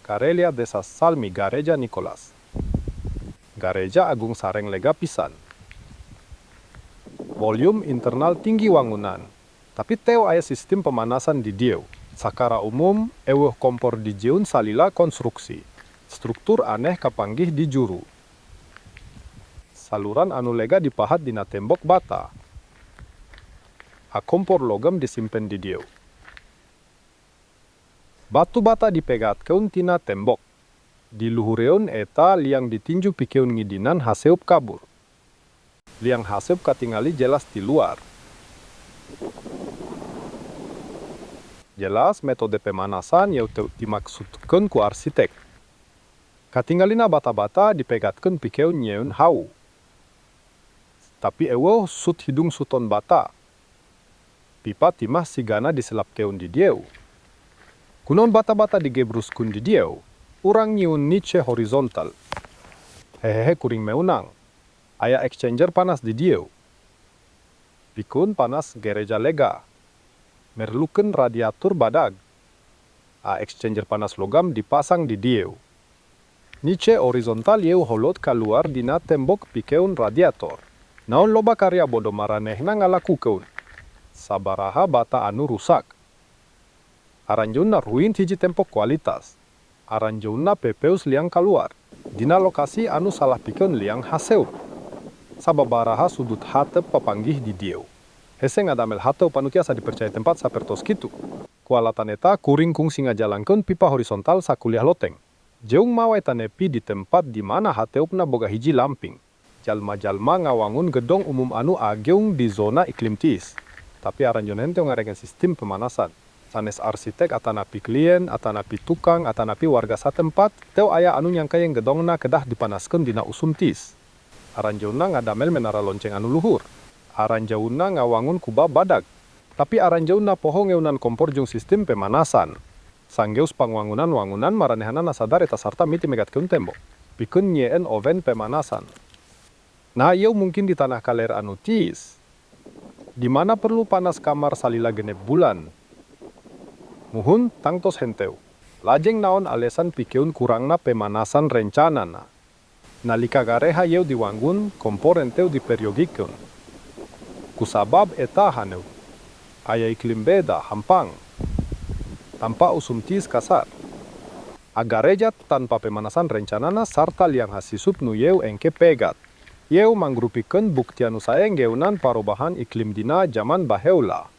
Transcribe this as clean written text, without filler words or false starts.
Karelia Desa Salmi Gareja Nikolas. Gareja agung sareng lega pisan. Volume internal tinggi wangunan. Tapi teu aya sistem pemanasan di dieu. Sacara umum, euweuh kompor dijieun salila konstruksi. Struktur aneh kapanggih di juru. Saluran anu lega dipahat dina tembok bata. A Kompor logam disimpen di dieu. Batu bata dipegatkeun tina tembok. Di luhureun eta liang ditinju pikeun ngidinan haseup kabur. Liang haseup katingali jelas ti luar. Jelas metode pemanasan ieu teu dimaksudkeun ku arsitek. Katingalina bata-bata dipegatkeun pikeun nyieun hawu. Tapi euweuh sut hidung suton bata. Pipa timah sigana diselapkeun di dieu. Kunaon bata-bata digebruskeun di dieu? Urang nyieun niche horizontal. Hehehe kuring meunang. Aya exchanger panas di dieu. Pikeun panas gereja lega. Merlukeun radiatur badag. A Exchanger panas logam dipasang di dieu. Niche horizontal ieu holot kaluar dina tembok pikeun radiator. Naon loba karya bodo maranehna ngalakukeun? Sabaraha bata anu rusak? Aranjeunna ruin hiji tempok kualitas. Aranjeunna pepeus liang kaluar. Dina lokasi anu salah pikeun liang haseup. Sababaraha sudut hateup papanggih di dieu. Hese ngadamel hateup anu tiasa dipercaya tempat sapertos kitu. Ku alatan eta, kuring kungsi ngajalankeun pipa horizontal sakuliah loteng. Jeung mawa eta nepi di tempat di mana hateupna boga hiji lamping. Jalma-jalma ngawangun gedong umum anu ageung di zona iklim tiis. Tapi aranjeunna henteu ngareken sistem pemanasan. Sanes arsitek atanapi klien, atanapi tukang, atanapi warga satempat, teu aya anu nyangka yen gedongna kedah dipanaskeun dina usum tiis. Aranjeunna ngadamel menara lonceng anu luhur. Aranjeunna ngawangun kubah badag. Tapi aranjeunna poho ngeunan kompor jeung sistem pemanasan. Sanggeus pangwangunan wangunan, maranehanana sadar eta sarta miti megatkeun tembok. Pikeun nyieun oven pemanasan. Nah, ieu mungkin di tanah kaler anu tiis. Di mana perlu panas kamar salila 6 bulan? Muhun, tangtos henteu. Lajeng naon alesan pikeun kurangna pemanasan rencanana? Nalika gareja ieu diwangun, kompor henteu diperyogikeun. Kusabab eta haneut. Aya iklim beda, hampang. Tanpa usum tiis kasar. A Gareja tanpa pemanasan rencanana sarta liang hasisup nu ieu engke pegat. Ieu mangrupikeun bukti anu sae ngeunan parobahan iklim dina jaman baheula.